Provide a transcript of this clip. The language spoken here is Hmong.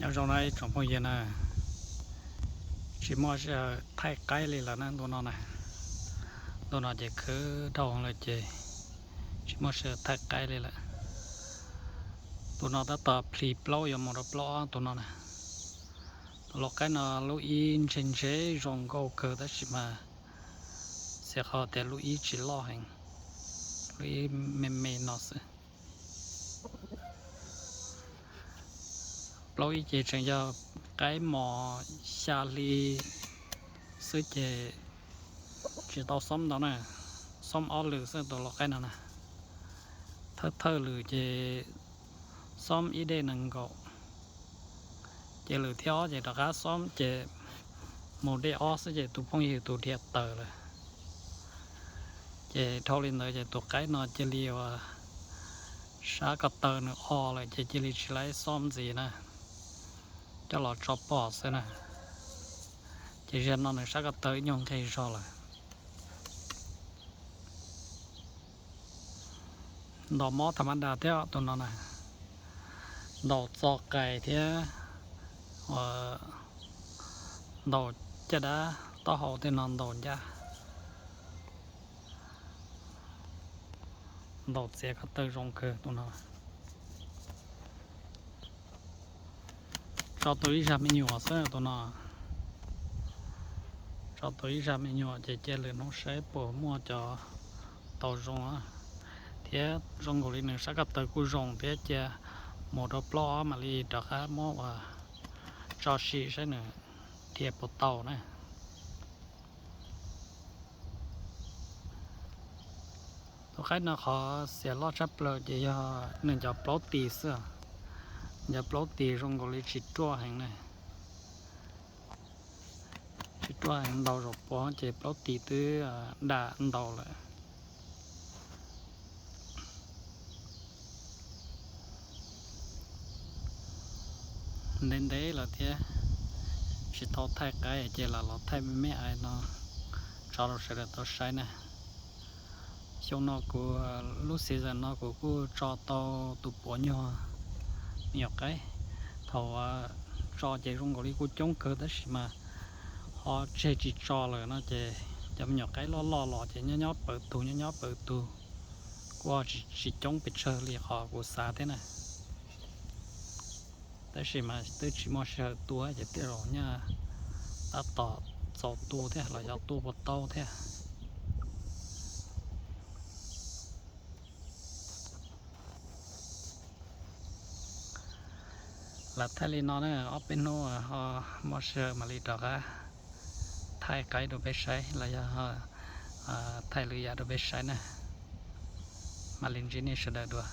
Nyob zoo na ib tsoom phooj ywg na, tsis muaj sij hawm thaij qaib li lawm na ntu no na. Ntu no ces khwb dhau lawm ces tsis muaj sij hawm thaij qaib li lawm. Tus no tab tom plhis plaub yuav mus rau plaub ob tus no na. Tus lau qaib no lub ib ntshe ntshe zoo nkauj kawg tab sis mas xia qhov tias lub ib tsis loj heev, lub ib me me no xwb. Plaub ib ces tseem yog qaib mos xya hli xwb ces tsis tau xoob ntau na, xoob ob lwm xwb tus lau qaib no na. Thawj thawj lwm ces xoob ib dej nees nkaum, ces lwm thib ob ces rov qab xoob ces mus dej ob xwb ces tus phooj ywg tus dhia tawm lawm. Ces dhau li ntawd ces tus qaib no cia li uas sab ko taw nws o lawm ces cia li tsis laib xoob ntxiv na, coj los tso pom xwb na. Ces zaum no nws sab ko taw ib nyuag nqig zog lawm. Ntaus mob tham ma da thiab tus no na, ntaus txo qais thiab, ntaus caj dab taub hau tej no ntaus ncaj, ntaus txiav ko taw zoo kawg tus no. Tso tau ib zag me nyuam xwb tus no. Tso tau ib zag me nyuam ces cia lwm hnub saib puas muaj cov tau zoo thiab. Zoo nkaus li nws sab ko taw kuj zoo thiab, cia mus rau plaub ob mam li rov qab muab uas tso sim saib nws dhia puas tau na. Tus qaib no qhov xiam loj tshaj plaws ces yog nws cov plaub tis xwb. Cov plaub tis zoo nkaus li tsis ruaj heev na, tsis ruaj heev, ntaus zaum pua ces plaub tis twb dam ntau lawm. Ntev ntev lawm thiab tsis tau thaij qaib ces lam los thaij me me ais no tso rau sawv daws tau saib na. Xyoo no kuv, lub season no kuv kuj tso tau tus puav nyuag me nyuam qaib. Thaum tso ces zoo nkaus li kuj coob kawg tab sis mas ho tseg tsis tso lawm no ces cov me nyuam qaib loj loj los ces nyob nyob pawv tug nyob nyob pawv tug, kuj tsis coob pes tsawg li qhov kuv xav thiab na. Tab sis mas twb tsis muaj sij hawm tua ces tej zaum nyaj tab tom txaus tua thiab los yog tua puas tau thiab. Lam thaij li no na, ob peb hnub ho muaj sij hawm mam li rov qab thaij qaib rau peb saib los yog thaij lwm yam rau peb saib na. Mam li ntsib nej sawv daws dua.